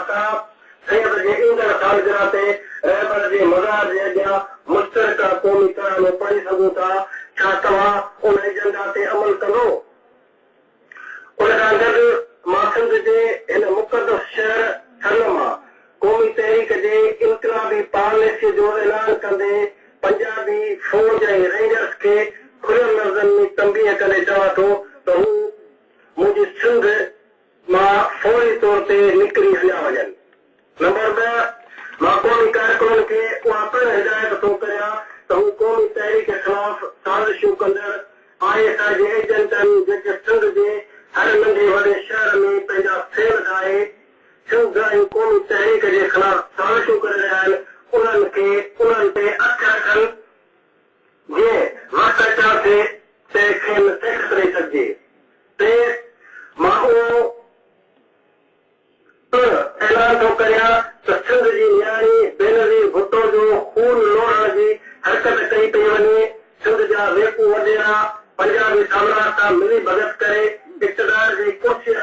اسان سيد جي ايندڙ سالگرهه تي رهبر جي مزار جي اڳيان مشترڪه قومي ترانو پڙهي سگهون ٿا، ڇا توهان ان ايجنڊا تي عمل ڪندو؟ ان کان گڏ مان سنڌ جي هن مقدس شهر ٺل مان قومي تحريڪ جي انقلابي پاليسيء جو اعلان ڪندي پنجابي فوج ۽ رينجرز کي کليل لفظن ۾ تنبيهه ڪندي چوان ٿو ته هو منهنجي سنڌ مان فوري طور تي نڪري هليا وڃن. نمبر ٻه، مان قومي ڪارڪنن کي اها پڻ هدايت ٿو ڪريان ته هو قومي تحريڪ خلاف سازشون ڪندڙ I S I جي ايجنٽن جيڪي سنڌ جي هر ننڍي وڏي شهر ۾ پنهنجا سيل ٺاهي سنڌ ۽ قومي تحريڪ جي خلاف سازشون ڪري رهيا آهن انهن کي انهن تي اک رکن جيئن وقت اچڻ تي تي کين سيکت ڏئي سگهجي. ٽي، مان اهو. پڻ اعلان ٿو ڪريان ته سنڌ جي نياڻي بينظير ڀٽو جو خون لوڙهڻ جي حرڪت ڪئي پئي وڃي، سنڌ جا ويڪو وڏيرا پنجابي سامراج سان ملي ڀڳت ڪري اقتدار جي ڪرسيء